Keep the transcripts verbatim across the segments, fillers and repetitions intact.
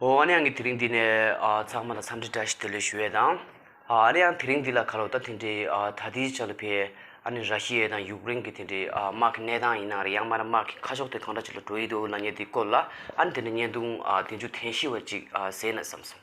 འོ་ཨ་ནི་ཡང་གི་དེ་རིང་འདི་ནས་ཨ་ཚང་མ་ལ་འཚམས་འདྲི་བཀྲ་ཤིས་བདེ་ལེགས་ཞུ་ཡས་དང་། ཨ་ཨ་ནི་ཡང་དེ་རིང་འདི་ལ་ཁ་ལོ་ད་དེ་འདྲའི་ཨ་ད་ལྟའི་ཆ་ལ་ཕེ་ཨ་ནི་ར་ཤི་ཡ་དང་ཡུཀ་རེན་གྱི་དེ་འདྲའི་ཨ་དམག་གི་གནས་སྟངས་ཡིན་ན་རེད། ཡང་མིན་ན་དམག་གི་ཁ་ཕྱོགས་དེ་གང་འདྲ་ཅིག་ལ་འགྲོ་ཡི་འདུག་ལབ་མཁན་དེ་སྐོར་ལ་ཨ་ནི་དེ་འདྲའི་བརྙན་ཐུང་ཨ་བདུན་ཅུ་དོན་བཞི་བ་ཅིག་ཨ་གཟིགས་ན་བསམ་སོང་།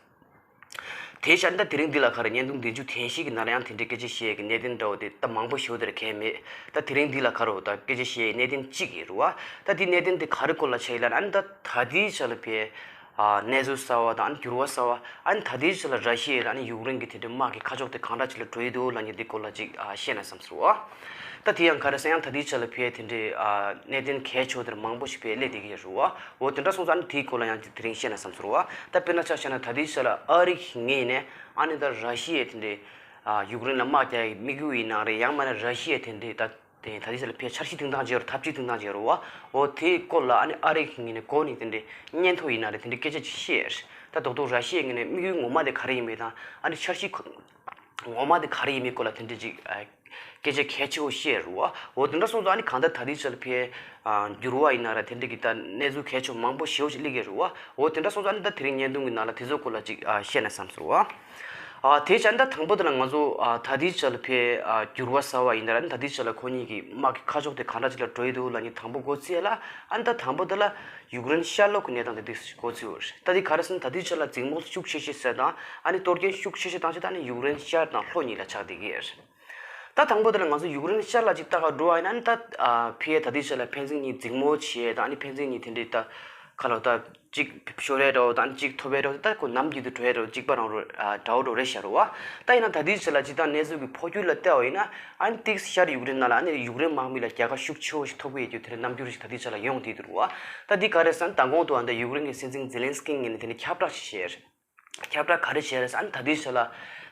དེ་བཞག་ན་ད་དེ་རིང་འདི་ལ་ཁ་རེ་བརྙན་ཐུང་བདུན་ཅུ་དོན་བཞི་གི་ནང་ལ་ཡང་དེ་འདྲའི་སྐད་ཆ་བཤད་ཀྱི་གནད་དོན་འདྲ་བོ་དེ་ད་མང་པོ་ཞིག་དེར་གལ་མེད། ད་དེ་རིང་འདི་ལ་ཁ་རོ་ད་སྐད་ཆ་བཤད་ཀྱི་གནད་དོན་གཅིག་ཡིན་རུ་བ། ད་དེ་གནད་དོན་དེ་ག་རེ་སྐོར་ལ་ཆ་ཡིན་ལབ་ན་ཨ་ནི་ད་ད་ལྟའི་ཆ་ལ་ཕེ་ཨ་གནས་ཚུལ་གསར་བ་དང་ཨ་ནི་འགྱུར་བ་གསར་བ། ཨ་ནི་ད་ལྟའི་ཆ་ལ་ར་ཤི་ཡ་དང་ཨ་ནི་ཡུཀ་རེན་གྱི་དེ་འདྲའི་དམག་གི་ཁ་ཕྱོགས་དེ་གང་འདྲ་ཅིག་ལ་འགྲོ་ཡི་འདུག་ལབ་མཁན་དེ་སྐོར་ལ་ཅིག་ཨ་བཤད་ན་བསམ་སོང་བ། ད་དེ་ཡང་ག་རེ་ཟེར་ཡང་ད་ལྟའི་ཆ་ལ་ཕེ་དེ་འདྲའི་ཨ་གནད་དོན་གལ་ཆེ་བོ་དེར་མང་པོ་ཞིག་ཕེ་སླེབས་བསྡད་ཀྱི་ཡོད་རུ་བ། འོ་དེ་འདྲ་སོང་ཙང་ཨ་ནི་དེའི་སྐོར་ལ་ཡང་དེ་རིང་བཤད་ན་བསམ་སོང་བ། ད་དཔེར་ན་ཆ་བཞག་ན་ད་ལྟའི་ཆ་ལ་ཨ་རི་གི་ངོས་ནས་ཨ་ནི་ད་ར་ཤི་ཡའི་དེ་འདྲའི་ཨ་ཡུཀ་རེན་ལ་དམག་རྒྱག་ཡའི་དམིགས་ཡུལ་ཡིན་ན་རེད། ཡང་མིན་ན་ར་ཤི་ཡ་དེ་འདྲའི་ད་དེ་ད་ལྟའི་ཆ་ལ་ཕེ་འཆར་གཞི་བཏིང་སྟངས་བྱས་རུ་ཐབས་ཇུས་བཏིང་སྟངས་བྱས་རུ་བ། འོ་དེའི་སྐོར་ལ་ཨ་ནི་ཨ་རི་གི་ངོས་ནས་འགོ་ནས་དེ་འདྲའི་སྙན་ཐོ་ཡིན་ན་རེད། དེ་འདྲའི་སྐད་ཆ་ཅིག་བཤད་ཡ་རེད། ད་རྡོག་རྡོག་ར་ཤི་ཡའི་ངོས་ནས་དམིགས་ཡུལ་ངོ་མ་དེ་ག་རེ་ཡིན་མིན་དང་ཨ་ནི་འཆར་གཞི་ངོ་མ་དེ་ག་རེ་ཡིན་མིན་སྐོར་ལ་དེ་འདྲའི་ཅིག་ཨ་སྐད་ཆ་གལ་ཆེ་བོ་བཤད་རུ་བ། འོ་དེ་འདྲ་སོང་ཙང་ཨ་ནི་གང་ལྟར་ད་ལྟའི་ཆ་ལ་ཕེ་ཨ་འགྱུར་བ་ཡིན་ན་ར་དེ་འདྲ་གི་ད་གནས་ཚུལ་གལ་ཆེ་བོ་མང་པོ་ཞེ་བོ་ཅིག་སླེབས་ཀྱི་རུ་བ། འོ་དེ་འདྲ་སོང་ཙང་ཨ་ནི་ད་དེ་རིང་བརྙན་ཐུང་གི་ནང་ལ་དེ་ཚོའི་སྐོར་ལ་ཅིག་ཨ་བཤད་ན་བསམ་སོང་བ། ཨ་དེ་བྱས་ཨ་ནི་ད་དང་པོ་དེ་ལ་ང་ཚོ་ཨ་ད་ལྟའི་ཆ་ལ་ཕེ་ཨ་འགྱུར་བ་གསར་བ་ཡིན་ན་ར་ཨ་ནི་ད་ལྟའི་ཆ་ལ་ཁོ་གཉིས་ཀྱི་དམག་གི་ཁ་ཕྱོགས་དེ་གང་འདྲ་ཅིག་ལ་འགྲོ་ཡི་འདུག་ལབ་མཁན་དང་པོ་འགོ་བཙུགས་ཡ་ལ། ཨ་ནི་ད་དང་པོ་དེ་ལ་ཡུཀ་རེན་ཤར་ལྷོ་གི་གནས་སྟངས་དེ་དུས་འགོ་བཙུགས་ཡོད་རེད། ད་དེ་ག་རེ་ཟེར་ན་ད་ལྟའི་ཆ་ལ་འཛིང་མོ་ཤུགས་ཆེ་ཤོས་ཟེར་དང་ཨ་ནི་གཏོར་སྐྱོན་ཤུགས་ཆེ་ཤོས་བཏང་ཆ་ད་ཨ་ནི་ཡུཀ་རེན་ཤར་དང་ལྷོ་གཉིས་ལ་ཆགས་བསྡད་ཀྱི་ཡོད་རེད། ད་དང་པོ་དེ་ལ་ང་ཚོ་ཡུཀ་རེན་ཤར་ལ་ཅིག་ལྟ་ག་འགྲོ་བ་ཡིན་ན་ཨ་ནི་ད་ཨ་ཕི་ཡ་ད་ལྟའི་ཆ་ལ་ཕན་ཚུན་གཉིས་འཛིང་མོ་བྱས་དང་ཨ་ནི་ཕན་ཚུན་གཉིས་དེ་འདྲའི་ད་ཁ་ལོ་ད་གཅིག་ཤོར་ཡ་འདྲ་བོ་དང་གཅིག་ཐོབ་ཡ་འདྲ་བོ་ད་ཁོ་ནམ་རྒྱུན་དུ་འགྲོ་ཡ་འདྲ་བོ་གཅིག་པ་རང་རུ་ཨ་འདྲ་བོ་འདྲ་བོ་རེད་ཤག་རུ་བ། ད་ཡིན་ན་ད་ལྟའི་ཆ་ལ་ཅིག་ད་གནས་ཚུལ་གྱི་འཕོ་འགྱུར་ལ་བལྟས་པ་ཡིན་ན་ཨ་ནི་ཏིག་ཤར་ཡུཀ་རེན་ནང་ལ་ཨ་ནི་ཡུཀ་རེན་དམག་མི་ལ་རྒྱལ་ཁ་ཤུགས་ཆེ་བོ་ཞིག་ཐོབ་ཀྱི་ཡོད་རྒྱུ་དེ་འདྲ་རྣམ་འགྱུར་ཞིག་ད་ལྟའི་ཆ་ལ་ཡོང་བསྡད་འདུག་རུ་བ། ད་འདི་ག་རེ་ཟེར་ན་མདང་དགོང་དུ་ཨ་ནི་ད་ཡུཀ་རེན་གྱི་སྲིད་འཛིན་ཛེ་ལན་སི་ཀི་ངོས་ནས་དེ་འདྲ་ཁྱབ་བསྒྲགས་ཤིག་བྱས་རེད། ཁྱབ་བསྒྲགས་ག་རེ་བྱས་རེད་ཟེར་ན་ད་ལྟའི་ཆ་ལ་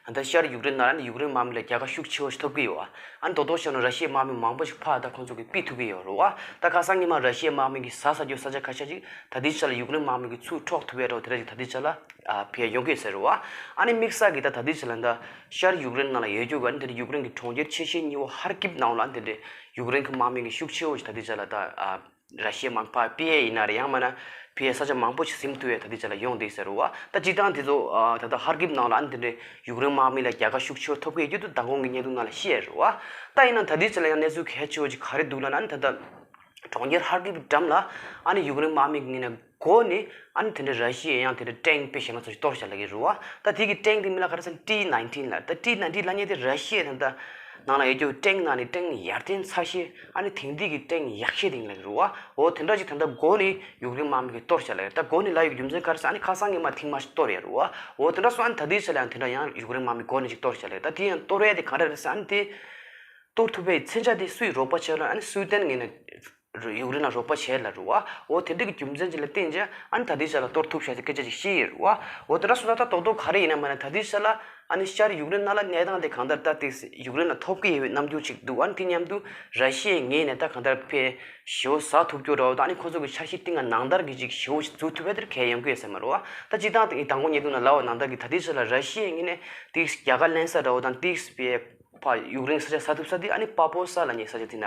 ད་ཤར་ཡུཀ་རེན་ནང་ལ་ནི་ཡུཀ་རེན་དམག་མི་ལ་རྒྱལ་ཁ་ཤུགས་ཆེ་བོ་ཞིག་ཐོབ་ཀྱི་ཡོད། ཨ་ནི་རྡོག་རྡོག་བཤད་ན་ར་ཤི་ཡའི་དམག་མི་མང་པོ་ཞིག་ཕར་ད་ཁོང་ཚོ་གིས་ཕུད་ཐུབ་ཀྱི་ཡོད་རེད་བ། ད་ཁ་སང་ཉི་མ་ར་ཤི་ཡའི་དམག་མི་གིས་ཟ་ཟ་རྒྱུ་ས་ཆ་ཁ་ཤས་ཅིག་ད་ལྟའི་ཆ་ལ་ཡུཀ་རེན་དམག་མི་གིས་ཚུར་འཕྲོག་ཐུབ་ཡ་འདྲ་བོ་དེ་འདྲ་ཞིག་ད་ལྟའི་ཆ་ལ་ཨ་ཕེ་ཡོང་གི་ཡོད་ཟེར་རེད་བ། ཨ་ནི་དམིགས་བསལ་གྱིས་ད་ད་ལྟའི་ཆ་ལ་ད་ཤར་ཡུཀ་རེན་ནང་ལ་ཡོད་རྒྱུ་ག་ཨ་ནི་དེ་འདྲ་ཡུཀ་རེན་གྱི་གྲོང་ཁྱེར་ཆེ་ཤོས་གཉིས་པོ་ཧར་ཀིབ་ནང་ལ་ཨ་ནི་དེ་འདྲ་ཡུཀ་རེན་གྱི་དམག་མི་གིས་ཤུགས་ཆེ་བོ་ཞིག་ད་ལྟའི་ཆ་ལ་ད་ཨ། ར་ཤི་ཡའི་དམག་ཕར་ཕུད་ཡས་ཡིན་ན་རེད། ཡང་མིན་ན་ཕུད་ཡས་ས་ཆ་མང་པོ་ཞིག་ཟིན་ཐུབ་ཡས་ད་ལྟའི་ཆ་ལ་ཡོང་བསྡད་ཟེར་རུ་བ། ད་སྤྱིར་བཏང་དེ་ཚོ་ཨ་ད་ལྟ་ཧར་ཀིབ་ནང་ལ་ཨ་ནི་དེ་འདྲའི་ཡུཀ་རེན་དམག་མི་ལ་རྒྱལ་ཁ་ཤུགས་ཆེ་བ་ཐོབ་ཀྱི་ཡོད་རྒྱུ་དེ་མདང་དགོང་གི་བརྙན་ཐུང་ནང་ལ་ཤེས་ཡས་རུ་བ། ད་ཡིན་ན་ད་ལྟའི་ཆ་ལ་ཡང་གནས་ཚུལ་གལ་ཆེ་བ་ཅིག་ག་རེ་འདུག་ལབ་ན་ཨ་ནི་ད་ལྟ་གྲོང་ཁྱེར་ཧར་ཀིབ་འགྲམ་ལ་ཨ་ནི་ཡུཀ་རེན་དམག་མི་གི་ངོས་ནས་འགོ་ནས་ཨ་ནི་དེ་འདྲའི་ར་ཤི་ཡའི་ཡང་དེ་འདྲའི་ཊེང་དཔེ་ཞེ་ན་ཚོ་ཞིག་གཏོར་བཞག་ལབ་ཀྱི་རུ་བ། ད་དེ་གི་ཊེང་དེ་མིང་ལ་ག་རེ་ཟེར་ན་ཊི་ནའིན་ཊིན་ལབ། ད་ཊི་ནའིན་ཊིན་ལབ་མཁན་དེ་ར་ཤི་ཡའི་ད་ལྟ་ནང་ལ་ཡོད་རྒྱུ་ཊེང་ནང་ནས་ཊེང་ཡར་ཐོན་ཚ་ཤོས། ཨ་ནི་དེང་དུས་ཀྱི་ཊེང་ཡག་ཤོས་དེ་ཡིན་ལབ་ཀྱི་རེད་བ། འོ་དེ་འདྲ་ཅིག་ད་ལྟ་འགོ་ནས་ཡུཀ་རེན་དམག་མི་གིས་གཏོར་བཞག་ལབ་ཀྱི་རེད། ད་འགོ་ནས་ལབ་ཡོད་རྒྱུ་མཚན་ག་རེ་ཟེར་ཨ་ནི་ཁ་སང་ཉི་མ་ཐེངས་མ་ཞིག་གཏོར་ཡོད་རེད་བ། འོ་དེ་འདྲ་སོང་ཨ་ནི་ད་ལྟའི་ཆ་ལ་ཡང་དེ་འདྲ་ཡང་ཡུཀ་རེན་དམག་མི་འགོ་ནས་ཅིག་གཏོར་བཞག་ལབ་ཀྱི་རེད། ད་དེ་ཡང་གཏོར་ཡས་དེ་ག་འདྲ་རེད་ཟེར་ཨ་ནི་དེ་གཏོར་ཐུབ་པའི་མཚོན་ཆ་དེ་སུས་རོགས་པ་བྱས་ལབ་ཨ་ནི་སུའི་ཏན་ངོས་ནས་ཡུཀ་རེན་ལ་རོགས་པ་བྱས་ལབ་རེད་བ། འོ་དེ་འདྲ་གི་རྒྱུ་མཚན་ཅིག་ལ་བརྟེན་བྱས་ཨ་ནི་ད་ལྟའི་ཆ་ལ་གཏོར་ཐུབ་བཞག་ཟེར་སྐད་ཆ་ཅིག་བཤད་ཡོད་རེད་བ། འོ་དེ་འདྲ་སོང་ཙང་ད་རྡོག་རྡོག་ག་རེ་ཡིན་ན་མིན་ན་ད་ལྟའི་ཆ་ལ་ཨ་ནི་ཤར་ཡུཀ་རེན་ནང་ལ་གནས་སྟངས་དེ་གང་ལྟར་ད་ཏིག་ཡུཀ་རེན་ལ་ཐོབ་ཀྱི་ཡོད་པའི་རྣམ་འགྱུར་ཅིག་འདུག་ཨ་ནི་དེ་མཉམ་དུ་ར་ཤི་ཡའི་ངོས་ནས་ད་གང་ལྟར་ཕར་ཞེ་པོ་ཟ་ཐུབ་རྒྱུ་འདྲ་བོ་དང་ཨ་ནི་ཁོ་ཚོ་གི་འཆར་གཞི་སྟེང་ལ་ནང་ལྟར་གྱི་ཅིག་ཞེ་པོ་ཞིག་འཛུགས་ཐུབ་པ་དེར་གལ་ཡོང་གི་ཡོད་ས་མ་རེད་བ། ད་སྤྱིར་བཏང་དེ་དང་པོ་ཉིས་སྟོང་ལ་ལབ་པ་ནང་ལྟར་གྱི་ད་ལྟའི་ཆ་ལ་ར་ཤི་ཡའི་ངོས་ནས་ཏིག་རྒྱལ་ཁ་ལེན་ས་འདྲ་བོ་དང་ཏིག་པའི་ཕར་ཡུཀ་རེན་ས་ཆ་ཟ་ཐུབ་ས་དེ་ཨ་ནི་པ་པོ་ས་ལབ་མཁན་ས་ཆ་དེ་ན་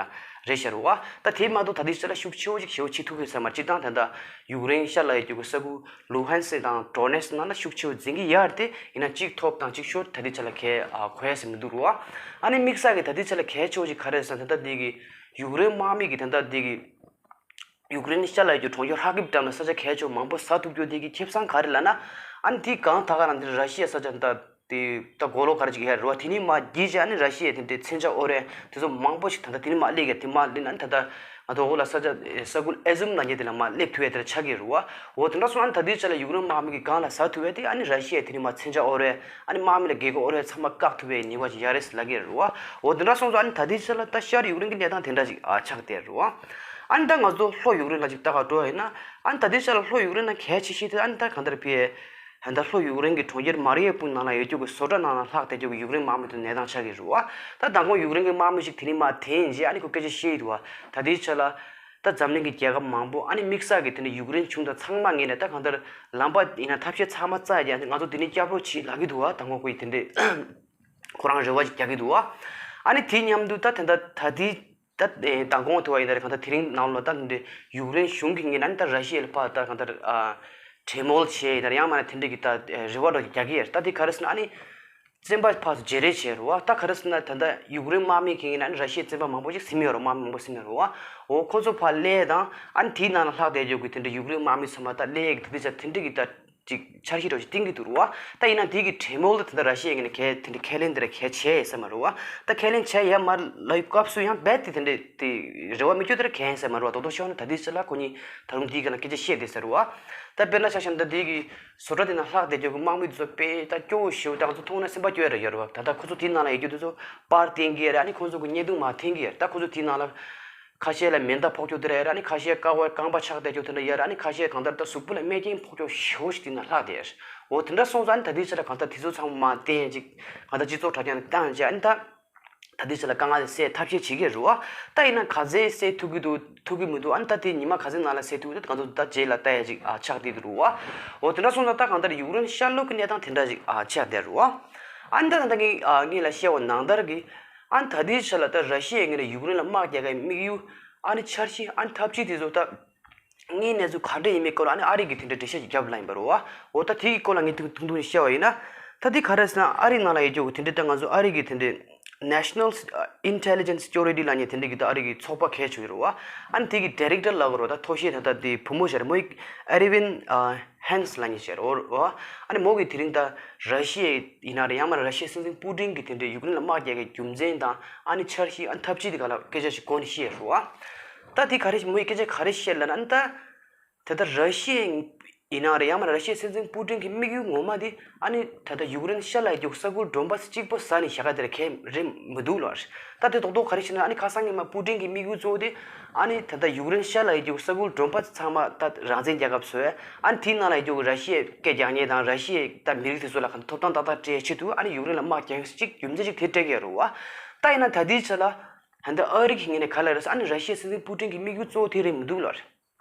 རེད་ཤག་རེད་བ། ད་དེ་མ་གཏོགས་ད་ལྟའི་ཆ་ལ་ཤུགས་ཆེ་བོ་ཅིག་ཞེ་པོ་བྱེད་ཐུབ་ཀྱི་ཡོད་ས་མ་རེད། སྤྱིར་བཏང་ད་ལྟ་ཡུཀ་རེན་ཤར་ལ་ཡོད་རྒྱུ་གི་ས་ཁུལ་ལུ་ཧན་སི་དང་ཌོ་ནེ་སི་ནང་ལ་ཤུགས་ཆེ་བོ་འཛིང་གི་ཡོད་རེད་དེ། ཡིན་ན་གཅིག་ཐོབ་དང་གཅིག་ཤོར་ད་ལྟའི་ཆ་ལ་གལ་ཨ་གོ་ཡ་ཟེར་མི་འདུག་རུ་བ། ཨ་ནི་དམིགས་བསལ་གྱི་ད་ལྟའི་ཆ་ལ་གལ་ཆེ་བོ་ཅིག་ག་རེ་རེད་ཟེར་ན་ད་ལྟ་འདི་གི་ཡུཀ་རེན་དམག་མི་གི་ད་ལྟ་འདི་གི་ཡུཀ་རེན་ཤར་ལ་ཡོད་རྒྱུ་གྲོང་ཁྱེར་ཧར་ཀིབ་འགྲམ་ལ་ས་ཆ་གལ་ཆེ་བོ་མང་པོ་ཟ་ཐུབ་རྒྱུ་དེ་གི་ཁེ་བཟང་ག་རེ་ལབ་ན། ཨ་ནི་དེ་གང་ད་ག་རང་འདི་ར་ཤི་ཡའི་ས་ཆ་ད་དེ་ད་གོ་ལོག་ག་རེ་ཅིག་ཡོད་རེད་བ། དེ་ནི་མར་བརྒྱུད་བྱས་ཨ་ནི་ར་ཤི་ཡའི་དེ་འདྲའི་མཚོན་ཆ་གཡོར་ཡས་དེ་ཚོ་མང་པོ་ཞིག་ད་ལྟ་དེ་ནི་མར་སླེབས་ཀྱི་རེད། དེ་མར་སླེབས་ན་ཨ་ནི་ད་ལྟ་ང་ཚོ་འོག་ལ་ས་ཆ་ས་ཁུལ་ཨེ་ཟུམ་ལབ་མཁན་དེ་ལ་མར་སླེབས་ཐུབ་ཡས་དེ་འདྲ་ཆགས་ཀྱི་རེད་བ། འོ་དེ་འདྲ་སོང་ཨ་ནི་ད་ལྟའི་ཆ་ལ་ཡུཀ་རེན་དམག་མི་གིས་གང་ལ་ཟ་ཐུབ་ཡས་དེ་ཨ་ནི་ར་ཤི་ཡའི་དེ་ནི་མར་མཚོན་ཆ་གཡོར་ཡས་ཨ་ནི་དམག་མི་ལ་རྒྱལ་ཁ་གཡོར་ཡས་ཚང་མ་བཀག་ཐུབ་ཡས་ནུས་པ་ཅིག་ཡོད་རེད་ཟེར་ལབ་ཀྱི་རེད་བ། འོ་དེ་འདྲ་སོང་ཙང་ཨ་ནི་ད་ལྟའི་ཆ་ལ་ད་ཤར་ཡུཀ་རེན་གྱི་གནས་སྟངས་དེ་འདྲ་ཅིག་ཨ་ཆགས་བསྡད་རེད་བ། ཨ་ནི་ད་ང་ཚོ་ལྷོ་ཡུཀ་རེན་ལ་ཅིག་ལྟ་ག་འགྲོ་བ་ཡིན་ན་ཨ་ནི་ད་ལྟའི་ཆ་ལ་ལྷོ་ཡུཀ་རེན་ལ་གལ་ཆེ་ཤོས་དེ་ཨ་ནི་ད་གང་ལྟར་ཕི་ཨ་ད་ལྷོ་ཡུཀ་རེན་གྱི་གྲོང་ཁྱེར་མ་རི་ཡུ་པོལ་ནང་ལ་ཡོད་རྒྱུ་གི་བཟོ་གྲྭ་ནང་ལ་ལྷག་བསྡད་རྒྱུ་གི་ཡུཀ་རེན་དམག་མི་དེ་གནས་སྟངས་ཆགས་ཀྱི་རེད་བ། ད་མདང་དགོང་ཡུཀ་རེན་གྱི་དམག་མི་ཞིག་དེ་རིང་མར་འཐེན་བྱས་ཨ་ནི་ཁོ་སྐད་ཆ་བཤད་ཀྱི་འདུག་བ། ད་ལྟའི་ཆ་ལ་ད་འཛམ་གླིང་གི་རྒྱལ་ཁབ་མང་པོ་ཨ་ནི་དམིགས་བསལ་གྱི་དེ་འདྲ་ཡུཀ་རེན་གཞུང་དང་ཚང་མ་ངོས་ནས་ད་གང་ལྟར་ལམ་པ་ཡིན་ན་ཐབས་ཤེས་ཚང་མ་བཙལ་ཡ་ང་ཚོ་དེ་ནས་སྐྱབས་རོགས་བྱེད་ལབ་ཀྱི་འདུག་བ། མདང་དགོང་ཁོ་ཡིས་དེ་འདྲས་ཁོ་རང་རེ་བ་ཞིག་རྒྱག་གི་འདུག་བ། ཨ་ནི་དེ་མཉམ་དུ་ད་དེ་འདྲ་ད་དེ་ད་མདང་དགོང་དུ་བ་ཡིན་ད་རེད། གང་ལྟར་དེ་རིང་ནང་ལོ་ད་དེ་འདྲས་ཡུཀ་རེན་གཞུང་གི་ངོས་ནས་ཨ་ནི་ད་ར་ཤི་ཡ་ལ་ཕར་ད་གང་ལྟར་ཨ། གྲོས་མོལ་བྱས་ཡིན་ན་ཡང་མིན་ན་དེ་འདྲ་གི་ད་རེ་བ་འདྲ་རྒྱག་གི་ཡོད་རེད། ད་དེ་ག་རེ་ཟེར་ན་ཨ་ནི་བཙན་པ་ཕར་ཚུར་བརྗེ་རེས་བྱས་རེད་བ། ད་ག་རེ་ཟེར་ན་ད་ལྟ་ཡུཀ་རེན་དམག་མི་གི་ཡིན་ན་ཨ་ནི་ར་ཤི་ཡའི་བཙན་པ་མང་པོ་ཞིག་ཟིན་ཡོད་རེད། དམག་མི་མང་པོ་ཟིན་ཡོད་རེད་བ། འོ་ཁོ་ཚོ་ཕར་སླེབས་དང་ཨ་ནི་དེའི་ནང་ལ་ལྷག་བསྡད་ཡོད་གི་དེ་འདྲ་ཡུཀ་རེན་དམག་མི་ཚང་མ་ད་སླེབས་ཡས་གི་དེ་འདྲ་ཅིག་འཆར་གཞི་འདྲ་ཞིག་བཏིང་གི་འདུག་རེད་བ། ད་ཡིན་ན་དེ་གི་གྲོས་མོལ་ད་ད་ར་ཤི་ཡའི་ངོས་ནས་གལ་དེ་འདྲ་ཁས་ལེན་དེ་འདྲ་གལ་བྱས་ཡོད་ས་མ་རེད་བ། ད་ཁས་ལེན་བྱས་ཡོད་མ་རེད་ལབ་སྐབས་སུ་ཡང་རྦད་དེ་དེ་འདྲ་དེ་རེ་བ་མི་བཅོལ་དེ་འདྲ་གལ་ཡིན་ས་མ་རེད་བ། རྡོག་རྡོག་བཤད་ན་ད་དེའི་ཆ་ལ་ཁོ་གཉིས་ད་རུང་དེའི་སྒང་ལ་སྐད་ཆ་བཤད་བསྡད་ས་རེད་བ། ད་དཔེར་ན་ཆ་བཞག་ན་ད་དེ་གི་བཟོ་གྲྭ་དེ་ནང་ལྷག་བསྡད་རྒྱུ་གི་དམག་མི་དེ་ཚོ་དཔེ་ད་སྐྱོ་བོ་ཞེ་པོ་ད་ང་ཚོ་མཐོང་ན་སེམས་པ་སྐྱོ་ཡ་ར་ཡོད་རེད་བ། ད་ལྟ་ཁོ་ཚོ་དེའི་ནང་ལ་ཡོད་རྒྱུ་དེ་ཚོ་པར་བསྟན་གི་ཡོད་རེད། ཨ་ནི་ཁོ་ཚོ་གི་བརྙན་ཐུང་མར་འཐེན་གི་ཡོད་རེད། ད་ཁོ་ཚོ་དེའི་ནང་ལ་ཁ་ཤས་ལ་མེ་མདའ་ཕོག་རྒྱུ་དེ་འདྲ་ཡོད་རེད། ཨ་ནི་ཁ་ཤས་རྐང་པ་རྐང་པ་ཆག་བསྡད་རྒྱུ་དེ་འདྲ་ཡོད་རེད། ཨ་ནི་ཁ་ཤས་གང་ལྟར་ད་གཟུགས་པོ་ལ་རྨས་སྐྱོན་ཕོག་རྒྱུ་ཞེ་པོ་ཞིག་དེའི་ནང་ལྷག་བསྡད་ཡོད་རེད། འོ་དེ་འདྲ་སོང་ཙང་ཨ་ནི་ད་དེའི་ཆ་ལ་གང་ལྟར་དེ་ཚོ་ཚང་མ་མར་བསྟན་ཅིག་གང་ལྟར་སྤྱི་ཚོགས་དྲ་རྒྱ་ནས་བཏང་བྱས་ཨ་ནི་ད། ད་ལྟའི་ཆ་ལ་དཀའ་ངལ་དེ་སེལ་ཐབས་ཤེས་བྱེད་ཀྱི་རེད་བ། ད་ཡིན་ན་ག་ཚད་སེལ་ཐུབ་ཀྱི་འདུག་ཐུབ་ཀྱི་མི་འདུག་ཨ་ནི་ད་དེ་ཉི་མ་ག་ཚད་ནང་ལ་སེལ་ཐུབ་ཀྱི་འདུག་ང་ཚོ་ད་རྗེས་ལ་ལྟ་ཡ་ཅིག་ཨ་ཆགས་བསྡད་འདུག་རེད་བ། འོ་དེ་འདྲ་སོང་ཙང་ད་གང་ལྟར་ཡུཀ་རེན་ཤར་ལྷོ་གི་གནས་སྟངས་དེ་འདྲ་ཅིག་ཨ་ཆགས་བསྡད་རེད་བ། ཨ་ནི་ད་ད་ངས་ཨ་ངས་ལ་བཤད་པ་ནང་ལྟར་གྱི་ཨ་ནི་ད་ལྟའི་ཆ་ལ་ད་ར་ཤི་ཡའི་ངོས་ནས་ཡུཀ་རེན་ལ་དམག་རྒྱག་གི་དམིགས་ཡུལ་ཨ་ནི་འཆར་གཞི་ཨ་ནི་ཐབས་ཇུས་དེ་ཚོ་ད། དངོས་གནས་ཚུལ་ག་འདྲ་ཡིན་མིན་སྐོར་ལ་ཨ་ནི་ཨ་རི་གིས་དེ་འདྲའི་འགྲེལ་བཤད་ཅིག་བརྒྱབ་ལབ་ཡིན་པ་རེད་བ། འོ་ད་དེ་གི་སྐོར་ལ་ངས་ཐུང་ཐུང་ཐུང་ཐུང་ཞུས་པ་ཡིན་ན། ད་དེ་ག་རེ་ཟེར་ན་ཨ་རིའི་ནང་ལ་ཡོད་རྒྱུ་གི་དེ་འདྲའི་ད་ང་ཚོ་ཨ་རི་གི་དེ་འདྲའི་National Intelligence Security ལབ་མཁན་དེ་འདྲའི་གི་ད་ཨ་རི་གི་ཚོགས་པ་གལ་ཆེ་བོ་རེད་བ། ཨ་ནི་དེ་གི་Director ལབ་དགོས་རེད་བ། ད་ཐོག་ཤེས་ད་ལྟ་དེ་བུ་མོ་ཞིག་རེད་མོ། ཨེ་རི་ཝིན་ཧན་སི་ལབ་མཁན་ཞིག་རེད་བ། ཨ་ནི་མོ་གིས་དེ་རིང་ད་ར་ཤི་ཡ་ཡིན་ན་རེད་ཡང་མིན་ན་ར་ཤི་ཡའི་སྲིད་འཛིན་པུ་ཏིན་གིས་དེ་འདྲའི་ཡུཀ་རེན་ལ་དམག་རྒྱག་གི་རྒྱུ་མཚན་དང་ཨ་ནི་འཆར་གཞི་ཨ་ནི་ཐབས་ཇུས་དེ་ག་ལ་སྐད་ཆ་ཞིག་གོ་ནས་བཤད་རེད་བ། ད་དེ་ག་རེ་མོ་ཡིས་སྐད་ཆ་ག་རེ་བཤད་ལབ་ན་ཨ་ནི་ད། དེ་ལྟར་ར་ཤི་ཡ་ཡིན་ན་རེད་ཡང་མིན་ན་ར་ཤི་ཡའི་སྲིད་འཛིན་པུ་ཏིན་གྱི་དམིགས་ཡུལ་ངོ་མ་དེ་ཨ་ནི་ད་ལྟ་ཡུཀ་རེན་ཤར་ལ་ཡོད་རྒྱུ་ས་ཁུལ་ཌོན་བྷ་སི་གཅིག་པོ་ཟ་ནས་བཞག་ག་དེ་ར་གལ་རེད་མི་འདུག་ལབ། ད་དེ་རྡོག་རྡོག་ག་རེ་བྱས་ན་ཨ་ནི་ཁ་སང་ཉི་མ་པུ་ཏིན་གྱི་དམིགས་ཡུལ་གཙོ་བོ་དེ་ཨ་ནི་ད་ལྟ་ཡུཀ་རེན་ཤར་ལ་ཡོད་རྒྱུ་ས་ཁུལ་ཌོན་བྷ་སི་ཚང་མ་ད་རང་བཙན་རྒྱལ་ཁབ་བཟོས། ཨ་ནི་དེའི་ནང་ལ་ཡོད་རྒྱུ་ར་ཤི་ཡའི་སྐད་རྒྱག་མཁན་དང་ར་ཤི་ཡའི་ད་མི་རིགས་དེ་ཚོ་ལ་ག་ཐོབ་ཐང་ཏག་ཏག་སྤྲད་ཆེད་དུ་ཨ་ནི་ཡུཀ་རེན་ལ་དམག་རྒྱག་ཡག་ཅིག་རྒྱུ་མཚན་ཅིག་དེ་སྤྲད་ཀྱི་ཡོད་རེད་བ། ད་ཡིན་ན་ད་ལྟའི་ཆ་ལ། ད་ལྟ་ཨ་རི་གི་ངོས་ནས་ག་རེ་ལབ་རེད་ཟེར་ཨ་ནི་ར་ཤི་ཡའི་སྲིད་འཛིན་པུ་ཏིན་གྱི་དམིགས་ཡུལ་གཙོ་བོ་དེ་རེད་མི་འདུག་ལབ།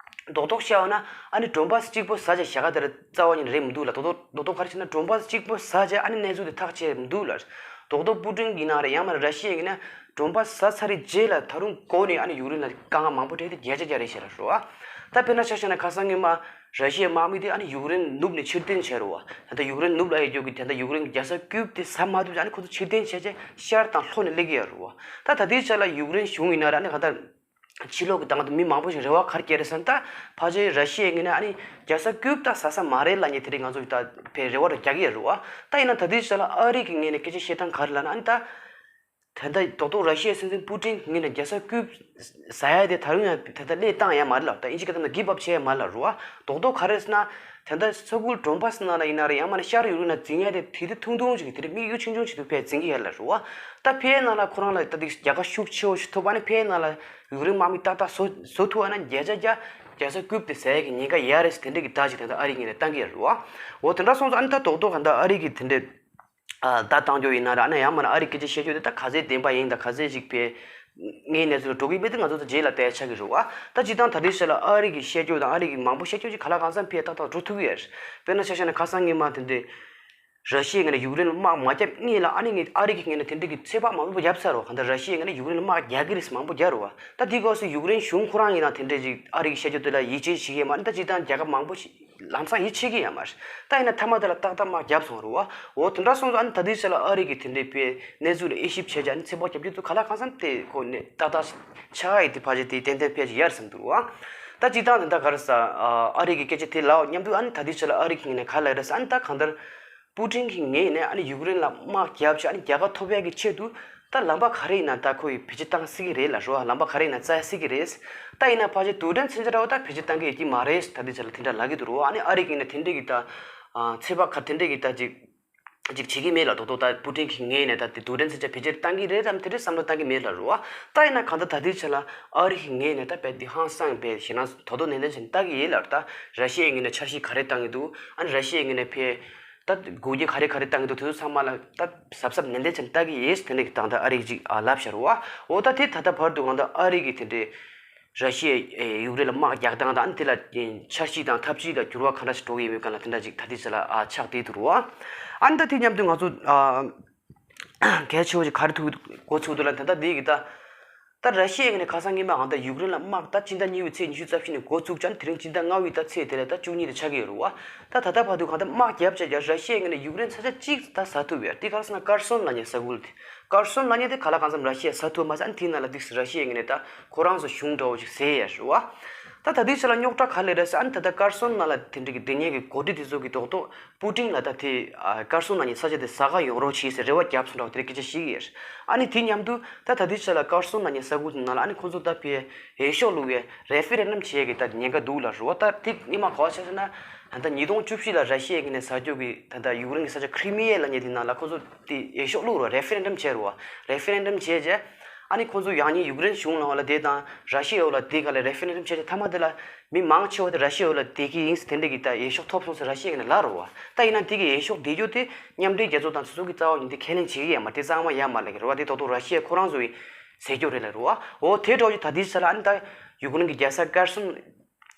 རྡོག་རྡོག་བཤད་པ་ན་ཨ་ནི་ཌོན་བྷ་སི་གཅིག་པོ་ཟ་བྱས་བཞག་ག་དེ་ར་རྩ་བ་ཉིད་ནས་རེད་མི་འདུག་ལབ། རྡོག་རྡོག་རྡོག་རྡོག་ག་རེ་བྱས་ན་ཌོན་བྷ་སི་གཅིག་པོ་ཟ་བྱས་ཨ་ནི་གནས་ཚུལ་དེ་ཐག་བཅད་མི་འདུག་ལབ། རྡོག་རྡོག་པུ་ཏིན་གྱི་ཡིན་ན་རེད་ཡང་མིན་ན་ར་ཤི་ཡའི་ཡིན་ན་ཌོན་བྷ་སི་ཟ་ཚར་རེད་རྗེས་ལ་ད་རུང་འགོ་ནས་ཨ་ནི་ཡུཀ་རེན་ལ་དཀའ་ངལ་མང་པོ་སྤྲད་དེ་བརྒྱ་ཆ་བརྒྱ་རེད་བཤད་ལབ་རེད་བ། ད་དཔེར་ན་ཆ་བཞག་ན་ཁ་སང་ཉི་མ་ར་ཤི་ཡའི་དམག་མི་དེ་ཨ་ནི་ཡུཀ་རེན་ནུབ་ནས་ཕྱིར་འཐེན་བྱས་རེད་བ། ད་ལྟ་ཡུཀ་རེན་ནུབ་ལ་ཡོད་རྒྱུ་གི་ད་ལྟ་ཡུཀ་རེན་གྱི་རྒྱལ་ས་ཀིབ་དེ་ཟ་མ་ཐུབ་ཅིག་ཨ་ནི་ཁོ་ཚོ་ཕྱིར་འཐེན་བྱས་རྗེས་ཤར་དང་ལྷོ་ནས་སླེབས་ཀྱི་ཡོད་རེད་བ། ད་ད་ལྟའི་ཆ་ལ་ཡུཀ་རེན་གཞུང་ཡིན་ན་ར་ཨ་ནི་གང་ལྟར་ཕྱི་ལོགས་ཀྱི་ད་ང་ཚོ་མི་མང་པོ་ཞིག་རེ་བ་ག་རེ་བསྐྱེད་རེད་ཟེར་ན། ད་ཕལ་ཆེར་ར་ཤི་ཡའི་ངོས་ནས་ཨ་ནི་རྒྱལ་ས་ཀིབ་ད་ཟ་ས་མ་རེད་ལབ་མཁན་དེ་རིགས་ང་ཚོ་ད་ཕར་རེ་བ་ར་རྒྱག་གི་ཡོད་རེད་བ། ད་ཡིན་ན་ད་ལྟའི་ཆ་ལ་ཨ་རི་གི་ངོས་ནས་སྐད་ཆ་བཤད་སྟངས་ག་རེ་ལབ་ན་ཨ་ནི་ད། ད་ལྟ་རྡོག་རྡོག་ར་ཤི་ཡའི་སྲིད་འཛིན་པུ་ཏིན་ངོས་ནས་རྒྱལ་ས་ཀིབ་ཟ་ཡ་དེ་ད་རུང་ཡང་ད་ལྟ་སླེབས་བཏང་ཡ་མ་རེད་ལབ། ད་ཨིན་ཇི་སྐད་ཐོག་ནས་གིབ་ཨབ་བྱས་ཡ་མ་རེད་ལབ་རེད་བ། རྡོག་རྡོག་ག་རེ་ཟེར་ན། ད་ལྟ་ས་ཁུལ་ཌོན་བྷ་སི་ནང་ལ་ཡིན་ན་རེད་ཡང་མིན་ན་ཤར་ཡུཀ་རེན་ལ་འཛིང་ཡ་དེ་དེ་དུས་ཐུང་ཐུང་ཅིག་དེ་འདྲ་དམིགས་ཡུལ་ཆུང་ཆུང་ཅིག་ཏུ་ཕར་འཛིང་གི་ཡོད་ལབ་རེད་བ། ད་ཕར་ནང་ལ་ཁོ་རང་ལ་ད་དེ་རྒྱལ་ཁ་ཤུགས་ཆེ་བོ་ཞིག་ཐོབ། ཨ་ནི་ཕར་ནང་ལ་ཡུཀ་རེན་དམག་མི་ཏག་ཏག་བཟོ་བཟོ་ཐུབ་པ་ན་བརྒྱ་ཆ་བརྒྱ་རྒྱལ་ས་ཀིབ་དེ་ཟ་ཡ་གི་ཉེན་ཁ་ཡོད་རེད་ཟེར་དེ་འདྲ་གི་བརྡ་ཅིག་ད་ལྟ་ཨ་རི་ངོས་ནས་བཏང་གི་ཡོད་རེད་བ། འོ་དེ་འདྲ་སོང་ཙང་ཨ་ནི་ད་རྡོག་རྡོག་ག་ད་ཨ་རི་གི་དེ་འདྲའི། ཨ་བརྡ་བཏང་རྒྱུ་ཡིན་ན་ར་ཨ་ནི་ཡང་མིན་ན་ཨ་རི་སྐད་ཆ་བཤད་རྒྱུ་དེ་ད་ག་ཚད་བདེན་པ་ཡིན་དང་ག་ཚད་ཅིག་ཕར་དངོས་གནས་ཚུལ་ལ་འགྲོ་གི་མེད་དེ་ང་ཚོ་ད་རྗེས་ལ་བལྟ་ཡ་ཆགས་ཀྱི་རེད་བ། ད་སྤྱིར་བཏང་ད་ལྟའི་ཆ་ལ་ཨ་རི་གིས་བཤད་རྒྱུ་དང་ཨ་རི་གིས་མང་པོ་བཤད་རྒྱུ་ཅིག་ག་ལ་གང་འཚམ་ཕར་ཏག་ཏག་འགྲོ་ཐུབ་ཀྱི་ཡོད་རེད། དཔེར་ན་ཆ་བཞག་ན་ཁ་སང་ཉི་མ་དེ་འདྲའི་ར་ཤི་ཡའི་ངོས་ནས་ཡུཀ་རེན་ལ་དམག་མ་བརྒྱབ་སྔོན་ལ་ཨ་ནི་ངས་ཨ་རི་གི་ངོས་ནས་དེ་འདྲ་གི་ཚོད་དཔག་མང་པོ་བརྒྱབ་ཚར་རེད་བ། གང་ལྟར་ར་ཤི་ཡའི་ངོས་ནས་ཡུཀ་རེན་ལ་དམག་རྒྱག་གི་རེད་ཟེར་མང་པོ་བརྒྱབ་རེད་བ། ད་དེའི་སྐབས་སུ་ཡུཀ་རེན་གཞུང་ཁོ་རང་ཡིན་ན་དེ་འདྲ་ཅིག་ཨ་རི་གིས་བཤད་རྒྱུ་དེ་ལ་ཡིད་ཆེས་བྱེད་ཀྱི་ཡོད་མ་རེད། ད་སྤྱིར་བཏང་རྒྱལ་ཁབ་མང་པོ་ཞིག་ལམ་སང་ཡིད་ཆེས་ཀྱི་ཡོད་མ་རེད། ད་ཡིན་ན་མཐའ་མ་དེ་ལ་ཏག་ཏག་དམག་བརྒྱབ་སོང་རེད་བ། འོ་དེ་འདྲ་སོང་ཙང་ཨ་ནི་ད་ལྟའི་ཆ་ལ་ཨ་རི་གིས་དེ་འདྲའི་དཔེ་གནས་ཚུལ་ལ་དབྱེ་ཞིབ་བྱས་ཀྱང་ཨ་ནི་ཚོད་དཔག་རྒྱབ་རྒྱུ་ཚོ་ག་ལ་གང་འཚམ་དེ་ཁོ་ནས་ཏག་ཏག་ཆགས་ཡ་དེ་ཕལ་ཆེར་དེ་ཏན་ཏན་ཕལ་ཆེར་ཡོད་རེད་བསམ་འདུག་རེད་བ། ད་སྤྱིར་བཏང་དེ་འདྲ་ག་རེ་ཟེར་ཨ་རི་གི་སྐད་ཆ་དེ་ལབ་མཉམ་དུ་ཨ་ནི་ད་ལྟའི་ཆ་ལ་ཨ་རི་གི་ངོས་ནས་ག་རེ་ལབ་རེད་ཟེར་ཨ་ནི་ད་གང་ལྟར། པུ་ཏིན་གྱི་ངོས་ནས་ཨ་ནི་ཡུཀ་རེན་ལ་དམག་བརྒྱབ་བྱས་ཨ་ནི་རྒྱལ་ཁ་ཐོབ་ཡག་གི་ཆེད་དུ་ད་ལམ་པ་ག་རེ་ཡིན་ན་ད་ཁོ་ཡིས་བེད་སྤྱོད་བཏང་སྲིད་ཀྱི་རེད་ལབ་རེད་བ། ལམ་པ་ག་རེ་ཡིན་ན་བཙལ་སྲིད་ཀྱི་རེད། ད་ཡིན་ན་ཕལ་ཆེར་རྡུལ་ཕྲན་མཚོན་ཆ་འདྲ་བོ་ད་བེད་སྤྱོད་བཏང་གི་ཡོད་ཀྱི་མ་རེད། ད་ལྟའི་ཆ་ལ་དེ་འདྲ་ལབ་ཀྱི་འདུག་རེད་བ། ཨ་ནི་ཨ་རི་གི་ངོས་ནས་དེ་འདྲ་གི་ད་ཚོད་དཔག་ག་དེ་འདྲ་གི་ད་ཅིག་ཅིག་བྱེད་ཀྱི་མེད་ལབ། རྡོག་རྡོག་ད་པུ་ཏིན་གྱི་ངོས་ནས་ད་དེ་རྡུལ་ཕྲན་མཚོན་ཆ་བེད་སྤྱོད་བཏང་གི་རེད་དམ་དེ་འདྲའི་བསམ་བློ་བཏང་གི་མེད་ལབ་རེད་བ། ད་ཡིན་ན་གང་ལྟར་ད་ལྟའི་ཆ་ལ་ཨ་རི་གི་ངོས་ནས་ད་རྦད་དེ་ཧང་སངས་པའི་ཞེད་སྣང་དོག་དོག་ནན་ཏན་བྱས་ནས་ལྟ་གི་ཡོད་ལབ། ད་ར་ཤི་ཡའི་ངོས་ནས་འཆར་གཞི་ག་རེ་བཏང་གི་འདུག་ཨ་ནི་ར་ཤི་ཡའི་ངོས་ནས་ཕར་ད་དགོས་རྒྱུ་ག་རེ་ག་རེ་བཏང་གི་འདུག་དེ་ཚོ་ཚང་མ་ལ་ད་གཟབ་གཟབ་ནན་ཏན་བྱས་ནས་ལྟ་གི་ཡོད་ཟེར་དེ་འདྲ་གི་ད་ལྟ་ཨ་རི་གིས་ཅིག་ཨ་ལབ་བཞག་རེད་བ། འོ་ད་དེ་ད་ལྟ་བར་དུ་གང་ལྟར་ཨ་རི་གིས་དེ་འདྲའི་ར་ཤི་ཡས་ཡུཀ་རེན་ལ་དམག་རྒྱག་སྟངས་དང་ཨ་ནི་དེ་ལ་འཆར་གཞི་དང་ཐབས་ཇུས་ལ་འགྱུར་བ་ག་འདྲ་ཞིག་འགྲོ་གི་ཡོད་མེད་སྒང་ལ་དེ་འདྲ་ཅིག་ད་ལྟའི་ཆ་ལ་ཨ་ཆགས་བསྡད་འདུག་རེད་བ། ཨ་ནི་ད་དེ་མཉམ་དུ་ང་ཚོ་ཨ་གལ་ཆེ་བོ་ཞིག་ག་རེ་ཐུག་འགོ་ཚུགས་འདུག་ལབ་ན་ད་ལྟ་འདི་གི་ད། ད་ར་ཤི་ཡའི་ངོས་ནས་ཁ་སང་ཉི་མ་གང་ལྟར་ཡུཀ་རེན་ལ་དམག་ད་སྤྱི་ཟླ་གཉིས་པའི་ཚེས་ཉི་ཤུ་རྩ་བཞི་ནས་འགོ་བཙུགས་ཀྱང་དེ་རིང་སྤྱི་ཟླ་ལྔ་པའི་ད་ཚེས་དེ་ལ་ད་བཅུ་གཉིས་དེ་ཆགས་ཀྱི་ཡོད་རེད་བ། ད་ད་ལྟ་བར་དུ་གང་ལྟར་དམག་བརྒྱབ་བྱས་ཀྱང་ར་ཤི་ཡའི་ངོས་ནས་ཡུཀ་རེན་ས་ཆ་གཅིག་ད་ཟ་ཐུབ་ཡོད། དེ་ག་རེ་ཟེར་ན་ཀར་སོན་ལབ་མཁན་ས་ཁུལ་དེ། ཀར་སོན་ལབ་མཁན་དེ་ག་ལ་གང་འཚམ་ར་ཤི་ཡས་ཟ་ཐུབ་མ་ཟད། ཨ་ནི་དེའི་ནང་ལ་ཏིག་ཙམ་ར་ཤི་ཡའི་ངོས་ནས་ད་ཁོ་རང་ཚོ་གཞུང་འདྲ་བོ་ཞིག་ཟེར་ཡ་རེད་བ། ད་ད་ལྟའི་ཆ་ལ་རྙོག་དྲ་ག་རེ་རེད་ཟེར། ཨ་ནི་ད་ལྟ་ཀར་སོན་ནང་ལ་དེ་འདྲ་གི་སྡོད་མཁན་གྱི་འགོ་ཁྲིད་དེ་ཚོ་གི་རྡོག་རྡོག་པུ་ཏིན་ལ་ད་དེ་ཨ་ཀར་སོན་ལབ་མཁན་ས་ཆ་དེ་ཟ་ག་ཡོང་རོགས་བྱེད་ཟེར་རེ་བ་བརྒྱབ་སོང་འདྲ་བོ་དེ་འདྲ་སྐད་ཆ་བཤད་ཀྱི་ཡོད་རེད། ཨ་ནི་དེ་མཉམ་དུ་ད་ད་ལྟའི་ཆ་ལ་ཀར་སོན་ལབ་མཁན་ས་ཁུལ་དེ་ནང་ལ་ཨ་ནི་ཁོ་ཚོ་ད་ཕར་འོས་ཤོག་བླུག་པའི་རེ་ཧྥེ་རེན་ཌམ་བྱེད་ཡས་ཀྱི་ད་ཉེན་ཁ་འདུག་ལབ་རེད་བ། ད་དེ་སྔོན་མ་ག་བ་ཆ་བཞག་ན་ད་ལྟ་ཉིས་སྟོང་བཅུ་བཞི་ལ་ར་ཤི་ཡའི་ངོས་ནས་ཟ་རྒྱུ་གི་ད་ལྟ་ཡུཀ་རེན་གྱི་ས་ཆ་ཁི་རི་མི་ཡ་ལབ་མཁན་དེ་ནང་ལ་ཁོ་ཚོ་དེ་འོས་ཤོག་བླུགས་རེད་བ། རེ་ཧྥེ་རེན་ཌམ་བྱས་རེད་བ། རེ་ཧྥེ་རེན་ཌམ་བྱས་རྗེས་ཨ་ནི་ཁོ་ཚོ་ཡང་སྙིང་ཡུཀ་རེན་གཞུང་ནང་ལ་དེ་དང་ར་ཤི་ཡའི་འོག་ལ་དེ་ག་ལ་རེ་ཧྥེ་རེན་ཌམ་བྱས་རྗེས་མཐའ་མ་དེ་ལ་མི་མང་ཆེ་བ་དེ་ར་ཤི་ཡའི་འོག་ལ་བསྡད་ཀྱི་ཡིན་ཟེར་དེ་འདྲ་གི་ད་འོས་ཤོག་ཐོབ་སོང་ཟེར་ར་ཤི་ཡའི་ངོས་ནས་ལབ་རེད་བ། ད་ཡིན་ན་དེ་གི་འོས་ཤོག་བསྡད་རྒྱུ་དེ་མཉམ་འབྲེལ་རྒྱལ་ཚོགས་དང་སོ་སོ་གི་རྩ་བ་ཉིད་དེ་ཁས་ལེན་བྱེད་ཀྱི་ཡོད་མ་རེད། དེ་གཙང་མ་ཡོད་མ་རེད་ལབ་ཀྱི་རེད་བ། དེ་ཐོག་ཐོག་ར་ཤི་ཡ་ཁོ་རང་ཚོ་གི་ཟེར་རྒྱུ་རེད་ལབ་རེད་བ། འོ་དེ་འདྲ་བོ་ཞིག་ད་ལྟའི་ཆ་ལ་ཨ་ནི་ད་ཡུཀ་རེན་གྱི་རྒྱལ་ས་ཁེར་སོན།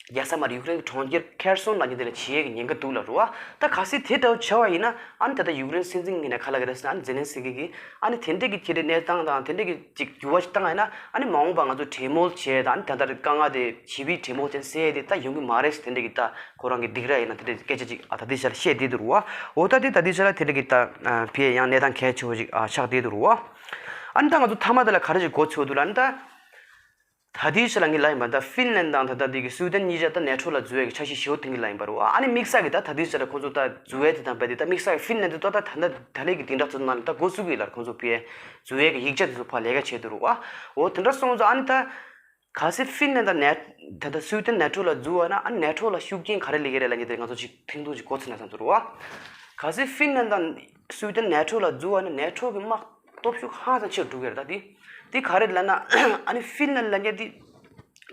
རྒྱལ་ས་མ་རེད། ཡུཀ་རེན་གྱི་གྲོང་ཁྱེར་ཁེར་སོན་ལབ་མཁན་དེ་ལ་བྱེད་ཡས་ཀྱི་ཉེན་ཁ་འདུག་ལབ་རེད་བ། ད་གལ་སྲིད་དེ་འདྲ་བོ་བྱས་པ་ཡིན་ན་ཨ་ནི་ད་ལྟ་ཡུཀ་རེན་སྲིད་འཛིན་ངོས་ནས་ག་ལབ་ཀྱི་རེད་ཟེར་ན། ཨ་ནི་ཛེ་ལན་སི་ཀི་གིས་ཨ་ནི་དེ་འདྲ་གི་ཁྱེད་རའི་གནས་སྟངས་དང་དེ་འདྲ་གི་ཅིག་འགྱུར་བ་ཞིག་བཏང་ཡིན་ན་ཨ་ནི་མ་འོངས་པ་ང་ཚོ་གྲོས་མོལ་བྱས་དང་ཨ་ནི་ད་ལྟ་དཀའ་ངལ་དེ་ཞི་བའི་གྲོས་མོལ་བྱས་ཟེར་ཡས་དེ་ད་ཡོང་གི་མ་རེད་ཟེར། དེ་འདྲ་གི་ད་ཁོ་རང་གི་སྡིགས་ར་ཡིན་ན་དེ་འདྲ་སྐད་ཆ་ཅིག་ཨ་ད་ལྟའི་ཆ་ལ་བཤད་བསྡད་འདུག་རེད་བ། འོ་ད་དེ་ད་ལྟའི་ཆ་ལ་དེ་འདྲ་གི་ད་ཕར་ཡང་གནས་སྟངས་གལ་ཆེ་བོ་ཞིག་ཨ་ཆགས་བསྡད་འདུག་རེད་བ། ཨ་ནི་ད་ང་ཚོ་མཐའ་མ་དེ་ལ་ག་རེ་ཞིག་གོ་ཚོད་འདུག་ལབ་ན་ད། ད་ལྟའི་ཆ་ལ་ངས་ལབ་ཡིན་པ་ད་ཧྥིན་ལན་དང་ད་ལྟ་འདི་གི་སུའི་ཏན་གཉིས་ཆ་ད་ནེ་ཊོ་ལ་འཛུལ་ཡས་ཀྱི་འཆར་གཞི་ཞེ་པོ་བཏིང་གི་ལབ་ཡིན་པ་རེད་བ། ཨ་ནི་དམིགས་བསལ་གྱི་ད་ད་ལྟའི་ཆ་ལ་ཁོང་ཚོ་ད་འཛུལ་ཡས་དེ་དང་རྦད་དེ་ད་དམིགས་བསལ་གྱི་ཧྥིན་ལན་དེ་ཏོ་ད་ད་ད་ལས་ཀྱི་དེ་འདྲ་ཚོ་ནང་ལ་ད་འགོ་བཙུགས་གི་ལར་ཁོང་ཚོ་ཕར་འཛུལ་ཡས་ཀྱི་ཡིག་ཆ་དེ་ཚོ་ཕར་ལས་ཀ་བྱས་འདུག་རེད་བ། འོ་དེ་འདྲ་སོང་ཙང་ཨ་ནི་ད་གལ་སྲིད་ཧྥིན་ལན་དང་ནེ་ད་ད་སུའི་ཏན་ནེ་ཊོ་ལ་འཛུལ་བ་ན་ཨ་ནི་ནེ་ཊོ་ལ་ཤུགས་རྐྱེན་ག་རེ་སླེབས་ཀྱི་རེད་ལབ་མཁན་དེ་ང་ཚོ་ཅིག་ཐེངས་མཐོང་ཅིག་གོ་ཚོད་ན་བསམ་ཚོར་བ། གལ་སྲིད་ཧྥིན་ལན་དང་སུའི་ཏན་ནེ་ཊོ་ལ་འཛུལ་བ་ན་ནེ་ཊོ་གི་དམག་སྟོབས་ཤུགས་ཧང་སང་ཆེ་རུ་འགྲོ་གི་རེད། ད་དེ་དེ་ག་རེ་ལབ་ན་ཨ་ནི་ཧྥིན་ལན་ལབ་མཁན་དེ་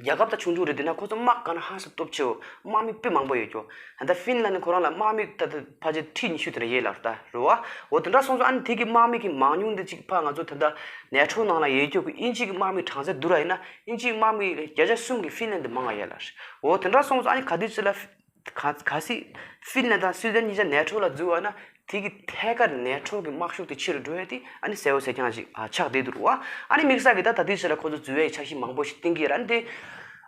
རྒྱལ་ཁབ་ད་ཆུང་ཆུང་རེད། དེ་ན་ཁོ་ཚོ་དམག་ག་ན་ཧང་སང་སྟོབས་ཆེ་བོ། དམག་མི་དཔེ་མང་པོ་ཡོད་ཀྱོ། ད་ཧྥིན་ལན་ནི་ཁོ་རང་ལ་དམག་མི་ད་ད་ཕལ་ཆེར་ཁྲི་ཉི་ཤུ་དེ་འདྲ་ཡོད་ལབ་ད་རེད་བ། འོ་དེ་འདྲ་སོང་ཙང་ཨ་ནི་དེ་གི་དམག་མི་གི་མང་ཉུང་དེ་གཅིག་ཕར་ང་ཚོ་ད་ད་ནེ་ཊོ་ནང་ལ་ཡོད་ཀྱོ་གི་དབྱིན་ཇི་གི་དམག་མི་གྲངས་ཚད་བསྡུར་བ་ཡིན་ན་དབྱིན་ཇི་གི་དམག་མི་བརྒྱ་ཆ་གསུམ་གི་ཧྥིན་ལན་དེ་མང་བ་ཡོད་ལབ། འོ་དེ་འདྲ་སོང་ཙང་ཨ་ནི་ག་དུས་ཅི་ལ་ག་གལ་སྲིད་ཧྥིན་ལན་དང་སུའི་ཏན་གཉིས་ཆ་ནེ་ཊོ་ལ་འཛུལ་བ་ན་དེ་གི་ཐད་ཀར་ནེ་ཊོ་གི་དམག་ཤུགས་དེ་ཆེ་རུ་འགྲོ་ཡ་དེ་ཨ་ནི་གསལ་བོ་གསལ་རྐྱང་ཞིག་ཨ་ཆགས་བསྡད་འདུག་རེད་བ། ཨ་ནི་དམིགས་བསལ་གྱི་ད་ད་ལྟའི་ཆ་ལ་ཁོ་ཚོ་འཛུལ་བའི་འཆར་གཞི་མང་པོ་ཞིག་བཏིང་གི་ཡོད་རེད། ཨ་ནི་དེ་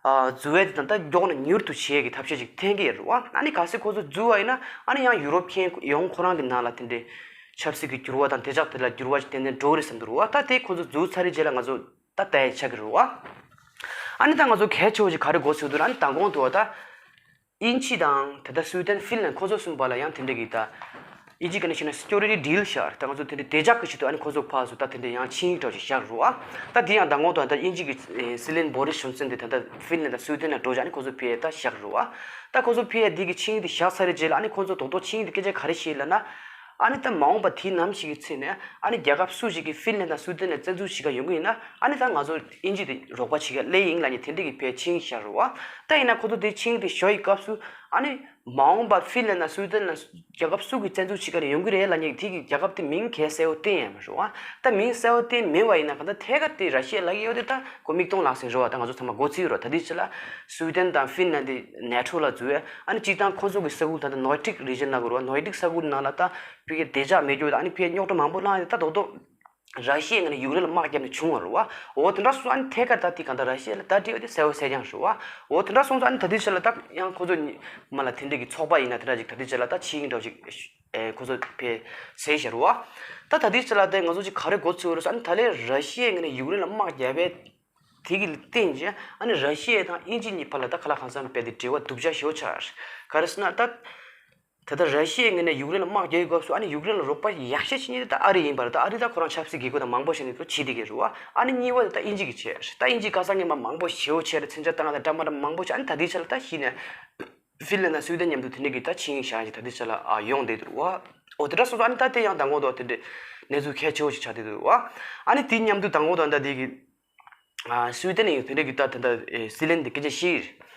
ཨ་འཛུལ་བའི་དེ་དང་ད་མགྱོགས་ནས་མྱུར་དུ་བྱེད་ཡ་གི་ཐབས་ཤེས་ཅིག་འཐེན་གི་ཡོད་རེད་བ། ཨ་ནི་གལ་སྲིད་ཁོ་ཚོ་འཛུལ་བ་ཡིན་ན་ཨ་ནི་ཡང་ཡུ་རོབ་ཁྱེན་ཡོངས་ཁོ་རང་གི་ནང་ལ་དེ་འདྲའི་ཆབ་སྲིད་ཀྱི་འགྱུར་བ་དང་བདེ་འཇགས་དེ་ལ་འགྱུར་བ་ཞིག་ཏན་ཏན་འགྲོ་གི་རེད་བསམ་འདུག་རེད་བ། ད་དེ་ཁོ་ཚོ་འཛུལ་ཚར་རེད་རྗེས་ལ་ང་ཚོ་ད་ལྟ་ཡ་ཆགས་ཀྱི་རེད་བ། ཨ་ནི་ད་ང་ཚོ་གལ་ཆེ་བོ་ཞིག་ག་རེ་གོ་ཚོད་འདུག་ན། ཨ་ནི་མདང་དགོང་དུ་བ་ད་དབྱིན་ཇི་དང་ད་ལྟ་སུའི་ཏན་ཧྥིན་ལན་ཁོ་ཚོ་གསུམ་བར་ལ་ཡང་དེ་འདྲ་གི་ད་དབྱིན་ཇི་ག་ནས་བཤད་ན་སི་ཀུ་རི་ཊི་ཌི་ལ་བཞག་རེད། ད་ང་ཚོ་དེ་འདྲ་བདེ་འཇགས་ཀྱི་ཆེད་དུ་ཨ་ནི་ཁོ་ཚོ་ཕར་ཚུར་ད་དེ་འདྲ་ཡང་ཆིངས་ཡིག་འདྲ་བོ་ཞིག་བཞག་རེད་བ། ད་དེ་ཡང་མདང་དགོང་དུ་ད་དབྱིན་ཇི་གི་སྲིད་བློན་བོ་རི་སི་ཇོན་སན་དེ་ད་ལྟ་ཧྥིན་ལན་དང་སུའི་ཏན་ལ་འགྲོ་བྱས་ཨ་ནི་ཁོ་ཚོ་ཕར་ད་བཞག་རེད་བ། ད་ཁོ་ཚོ་ཕར་དེ་གི་ཆིངས་ཡིག་དེ་བཞག་ཚར་རེད་རྗེས་ལ་ཨ་ནི་ཁོ་ཚོ་རྡོག་རྡོག་ཆིངས་ཡིག་དེ་སྐད་ཆ་ག་རེ་བཤད་ལབ་ན། ཨ་ནི་ད་མ་འོངས་པ་དེའི་ནམ་ཞིག་གི་ཚེ་ནས་ཨ་ནི་རྒྱལ་ཁབ་སུ་ཞིག་གིས་ཧྥིན་ལན་དང་སུའི་ཏན་ལ་བཙན་འཛུལ་བྱེད་ག་ཡོང་གི་ཡིན་ན་ཨ་ནི་ད་ང་ཚོ་དབྱིན་ཇི་དེ་རོགས་པ་བྱེད་ག་སླེབས་ཡིན་ལབ་ནས་དེ་འདྲ་གི་ཕར་ཆིངས་ཡིག་བཞག་རེད་བ། ད་ཡིན་ན་ཁོ་ཚོ་དེ་ཆིངས་ཡིག་དེ་བཞག་ཡི་སྐབས་སུ་ཨ་ནི་མ་འོངས་པ་ཧྥིན་ལན་དང་སུའི་ཏན་ལ་རྒྱལ་ཁབ་སུ་གིས་བཙན་འཛུལ་བྱེད་ག་ནས་ཡོང་གི་རེད་ལབ་ནས་དེ་གི་རྒྱལ་ཁབ་དེ་མིང་གལ་གསལ་བོ་བསྟན་ཡ་མ་རེད་བ། ད་མིང་གསལ་བོ་བསྟན་མེད་པ་ཡིན་ན་གང་ལྟར་ཐད་ཀར་དེ་ར་ཤི་ཡ་ལབ་ཀྱི་ཡོད་དེ་ད་ཁོ་མིག་མཐོང་ལག་ཟིན་རེད་བ། ད་ང་ཚོ་ཚང་མ་མགོ་ཚོས་རོགས། ད་དེ་ཕྱི་ལ་སུའི་ཏན་དང་ཧྥིན་ལན་དེ་ནེ་ཊོ་ལ་འཛུལ་བས་ཨ་ནི་སྤྱིར་བཏང་ཁོ་ཚོ་གི་ས་ཁུལ་ད་ལྟ་ནོར་ཌིག་རི་ཇན་ལབ་དགོས་རེད་བ། ནོར་ཌིག་ས་ཁུལ་ནང་ལ་ད་ཕ་གི་བདེ་འཇགས་མེད་རྒྱུ་དང་ཨ་ནི་ཕ་གི་རྙོག་དྲ་མང་པོ་ལངས་ཡོད། ད་རྡོག་རྡོག་ར་ཤི་ཡའི་ངོས་ནས་ཡུཀ་རེན་ལ་དམག་བརྒྱབ་ནས་བྱུང་བ་རེད་བ། འོ་དེ་འདྲ་སོང་ཙང་ཨ་ནི་ཐད་ཀར་ད་དེ་གང་ལྟར་ར་ཤི་ཡ་ལ་ད་འབྲེལ་བ་དེ་གསལ་བོ་གསལ་རྐྱང་རེད་བ། འོ་དེ་འདྲ་སོང་ཙང་ཨ་ནི་ད་དེ་ཕྱི་ལ་ད་ཡང་ཁོ་ཚོ་མ་ལ་དེ་འདྲ་གི་ཚོགས་པ་ཡིན་ན་དེ་འདྲ་ཅིག་ད་དེ་ཕྱི་ལ་ད་ཆིངས་ཡིག་འདྲ་ཅིག་ཨེ་ཁོ་ཚོ་ཕར་ཟེར་བཞག་རེད་བ། ད་ད་དེ་ཕྱི་ལ་ད་ང་ཚོ་ཅིག་ག་རེ་མགོ་ཚོས་རེད་ཟེར་ཨ་ནི་ད་ལན་ར་ཤི་ཡའི་ངོས་ནས་ཡུཀ་རེན་ལ་དམག་བརྒྱབ་པའི་དེ་གི་སྟེང་ཅིག་ཨ་ནི་ར་ཤི་ཡ་དང་དབྱིན་ཇི་གཉིས་བར་ལ་ད་ག་ལ་གང་འཚམ་རྦད་དེ་འབྲེལ་བ་སྡུག་ཅག་ཞེ་པོ་ཆགས་རེད། ག་རེ་ཟེར་ན་ད། ད་ལྟ་ར་ཤི་ཡའི་ངོས་ནས་ཡུཀ་རེན་ལ་དམག་རྒྱག་ཡོད་སྐབས་སུ་ཨ་ནི་ཡུཀ་རེན་ལ་རོགས་པ་ཡག་ཤོས་ཤིག་ནི་ད་ཨ་རི་ཡིན་པ་རེད། ད་ཨ་རི་ད་ཁོ་རང་ཆབ་སྲིད་བཀས་བཀོད་དང་མང་པོ་ཞིག་ནི་ཚོ་བྱེད་བསྡད་ཀྱི་རེད་བ། ཨ་ནི་གཉིས་པ་དེ་ད་དབྱིན་ཇི་གིས་བྱས་རེད། ད་དབྱིན་ཇི་ཁ་སང་ཉིན་མ་མང་པོ་ཞེ་པོ་བྱས་རེད། མཚོན་ཆ་བཏང་ད་འདྲ་མ་འདྲ་མང་པོ་བྱས། ཨ་ནི་ད་ལྟའི་ཆ་ལ་ད་གཞི་ནས་ཧྥིན་ལན་དང་སུའི་ཏན་མཉམ་དུ་དེ་འདྲ་གི་ད་ཆིངས་ཡིག་བཞག་ཅིག་ད་ལྟའི་ཆ་ལ་ཨ་ཡོང་བསྡད་འདུག་བ། འོ་དེ་འདྲ་སོང་ཙང་ཨ་ནི་ད་དེ་ཡང་མདང་དགོང་དུ་དེ་འདྲའི་གནས་ཚུལ་གལ་ཆེ་བོ་ཞིག་ཆགས་བསྡད་འདུག་བ། ཨ་ནི་དེ་མཉམ་དུ་མདང་དགོང་དུ་ད་དེ་གི་ཨ་སུའི་ཏན་ཡང་དེ་འདྲ་གི་ད་དེ་འདྲ་ཨེ་སྲིད་བློན་དེ་སྐད་ཆ་བཤད་ཡིན།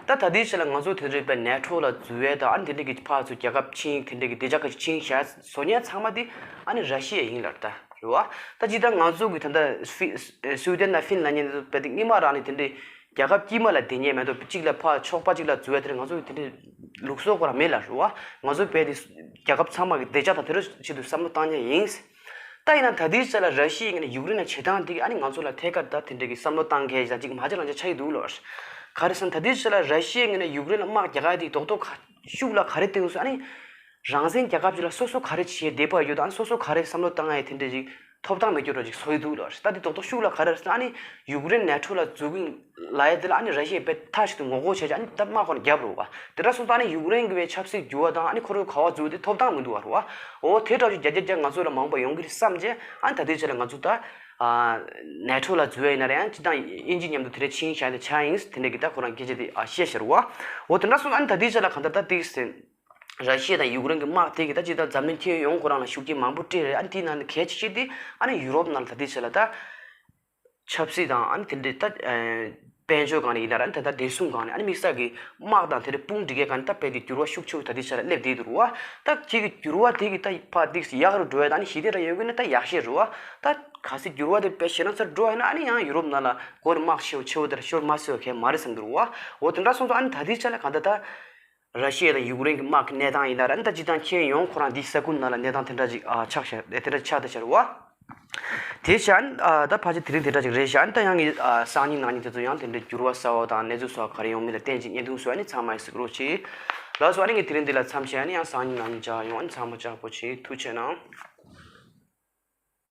ད་ད་ལྟའི་ཆ་ལ་ང་ཚོ་དེ་འདྲའི་པའི་ནེ་ཊོ་ལ་འཛུལ་བའི་ད་ཨ་ནི་དེ་འདྲ་གི་ཕར་ཚུར་རྒྱལ་ཁབ་ཆིངས་དེ་འདྲ་གི་བདེ་འཇགས་ཀྱི་ཆིངས་བཞག་བཟོ་མཁན་ཚང་མ་དེ་ཨ་ནི་ར་ཤི་ཡ་ཡིན་ལབ་ད་རེད་བ། ད་ཅི་ད་ང་ཚོ་གི་ད་ལྟ་ཧྥི་སུའི་ཏན་དང་ཧྥིན་ལན་གཉིས་དེ་པའི་དེ་སྔོན་མ་རང་ནས་དེ་འདྲའི་རྒྱལ་ཁབ་དཀྱིལ་མ་ལ་བསྡད་མཁན་མེད་དོ། གཅིག་ལ་ཕར་ཕྱོགས་པ་གཅིག་ལ་འཛུལ་བ་དེ་འདྲ་ང་ཚོ་གི་དེ་འདྲའི་ལུགས་སྲོལ་ཁོ་རང་མེད་ལབ་རེད་བ། ང་ཚོ་པའི་དེ་རྒྱལ་ཁབ་ཚང་མ་གི་བདེ་འཇགས་དང་དེ་འདྲ་ཆེད་དུ་བསམ་བློ་བཏང་མཁན་ཡིན། ད་ཡིན་ན་ད་ལྟའི་ཆ་ལ་ར་ཤི་ཡའི་ངོས་ནས་ཡུཀ་རེན་ལ་བྱེད་སྟངས་དེ་གིས་ཨ་ནི་ང་ཚོ་ལ་ཐད་ཀར་ད་དེ་འདྲ་གི་བསམ་བློ་བཏང་མཁན་ཡང་ཅིག་མ་ཆ་ལང་ཆ་ཆགས་ཀྱི་འདུག་ལོ། ག་རེ་ཟེར་ན་ད་ལྟའི་ཆ་ལ་ར་ཤི་ཡའི་ངོས་ནས་ཡུཀ་རེན་ལ་དམག་རྒྱག་ཡ་དེ་རྡོག་རྡོག་ཤུགས་ལ་ག་རེ་བཏོན་སོང་ཨ་ནི། རང་བཙན་རྒྱལ་ཁབ་ཅིག་ལ་སོ་སོ་ག་རེ་བྱེད་བདེ་པོ་ཡོད་དང་སོ་སོ་ག་རེ་བསམ་བློ་བཏང་ཡ་དེ་འདྲ་ཅིག་ཐོབ་ཐང་མེད་རྒྱུ་འདྲ་ཅིག་བཟོ་ཡི་འདུག་ལོ། ད་དེ་རྡོག་རྡོག་ཤུགས་ལ་ག་རེ་ཟེར་ན་ཨ་ནི་ཡུཀ་རེན་ནེ་ཊོ་ལ་འཛུལ་གི་ལབ་ཡ་དེ་ལ་ཨ་ནི་ར་ཤི་ཡས་དཔེ་མཐའ་གཅིག་ཏུ་ངོ་རྒོལ་བྱས་ཀྱི་ཨ་ནི་ད་དམག་ཁོ་ན་བརྒྱབ་རེད་བ། དེ་འདྲ་སོང་ཙང་ཨ་ནི་ཡུཀ་རེན་གྱི་བའི་ཆབ་སྲིད་འགྱུར་བ་དང་ཨ་ནི་ཁོ་རང་གི་ག་བ་འཛུལ་དེ་ཐོབ་ཐང་མི་འདུག་བ་རེད་བ། འོ་དེ་འདྲ་ཅིག་རྒྱ་རྒྱ་རྒྱ་ང་ཚོ་ལ་མང་པོ་ཡོང་གི་རེད་བསམ་བྱས་ཨ་ནི་ད་ལྟའི་ཆ་ལ་ང་ཚོ་ད། ནེ་ཊོ་ལ་འཛུལ་བ་ཡིན་ན་རེད་ཡང་སྤྱི་བཏང་དབྱིན་ཇི་མཉམ་དུ་དེ་འདྲ་ཕྱིན་བཞག་དེ་ཆགས་ཡིན་དེ་འདྲ་གི་ད་ཁོ་རང་སྐད་ཆ་དེ་ཨ་བཤད་ཤར་བ། འོ་དེ་འདྲ་སོང་ཨ་ནི་ད་ལྟའི་ཆ་ལ་གང་ལྟར་ད་ཏིག་སེ། ར་ཤི་ཡ་དང་ཡུཀ་རེན་གྱི་དམག་དེ་གི་ད་ཅི་ད་འཛམ་གླིང་ཁྱོན་ཡོངས་ཁོ་རང་ལ་ཤུགས་རྐྱེན་མང་པོ་སྤྲད་རེད། ཨ་ནི་དེའི་ནང་ནས་གལ་ཆེ་ཤོས་དེ་ཨ་ནི་ཡུ་རོབ་ནང་ལ་ད་ལྟའི་ཆ་ལ་ད་ཆབ་སྲིད་དང་ཨ་ནི་དེ་འདྲའི་ད་དཔལ་འབྱོར་སྒང་ནས་ཡིན་ན་ར་ཨ་ནི་ད་ལྟ་བདེ་སྲུང་སྒང་ནས་ཨ་ནི་དམིགས་བསལ་གྱི་དམག་དང་དེ་འདྲའི་དཔུང་སྒྲིག་ཡས་སྒང་ནས་ད་དཔེ་དེ་འགྱུར་བ་ཤུགས་ཆེ་བོ་ད་ལྟའི་ཆ་ལ་སླེབས་བསྡད་འདུག་བ། ད་ཁྱེད་ཀྱི་འགྱུར་བ་དེ་གི་ད་ཕར་ཏིག་སེ་ཡག་རུ་འགྲོ་ཡ་ད་ཨ་ནི་ཞི་བདེ་ར་ཡོད་དགོས་ན་ད་ཡག་ཤོས་རེད་བ། ད་གལ་སྲིད་འགྱུར་བ་དེ་དཔེ་ཞེ་དྲག་ཚར་འགྲོ་བ་ཡིན་ན་ཨ་ནི་ཡང་ཡུ་རོབ་ནང་ལ་སྒོ་ནས་དམག་ཆེ་བོ་ཆེ་བོ་དེ་འདྲ་ཤོར་མ་སྲིད་པ་གང་ཡང་མ་རེད་བསམ་གྱི་འདུག་བ། འོ་དེ་འདྲ་སོང་ཙང་ཨ་ནི་ད་ལྟའི་ཆ་ལ་གང་ལྟར་ད། ར་ཤི་ཡ་དང་ཡུཀ་རེན་གྱི་དམག་གི་གནས་སྟངས་ཡིན་ན་ར་ཨ་ནི་ད་སྤྱི་བཏང་ཁྱོན་ཡོངས་ཁོ་རང་འདི་ས་ཁུལ་ནང་ལ་གནས་སྟངས་དེ་འདྲ་ཅིག་ཨ་ཆགས་ཤག་དེ་འདྲ་ཆགས་བསྡད་ཤག་རེད་བ། དེ་བྱས་ཨ་ནི་ཨ་ད་ཕལ་ཆེར་དེ་རིང་དེ་འདྲ་ཅིག་རེད་ཤག་ཨ་ནི་ད་ཡང་ངས་ཨ་སང་ཉིན་གནངས་ཉིན་དེ་ཚོ་ཡང་དེ་འདྲའི་འགྱུར་བ་གསར་བ་དང་གནས་ཚུལ་གསར་བ་ག་རེ་ཡོང་མིན་ལ་བརྟེན་ཅིག་བརྙན་ཐུང་བཟོས་ཨ་ནི་ཚང་མ་ཡི་གཟིགས་རོགས་གྱིས། ལགས་སོ་ཨ་ནི་ངས་དེ་རིང་འདི་ལ་མཚམས་བཞག་ཨ་ནི་ཡང་སང་ཉིན་གནངས་ཉིན་མཇལ་ཡོང་། ཨ་ནི་ཚང་མ་ལྕགས་པོ་བྱེད། ཐུགས་རྗེ་གནང་།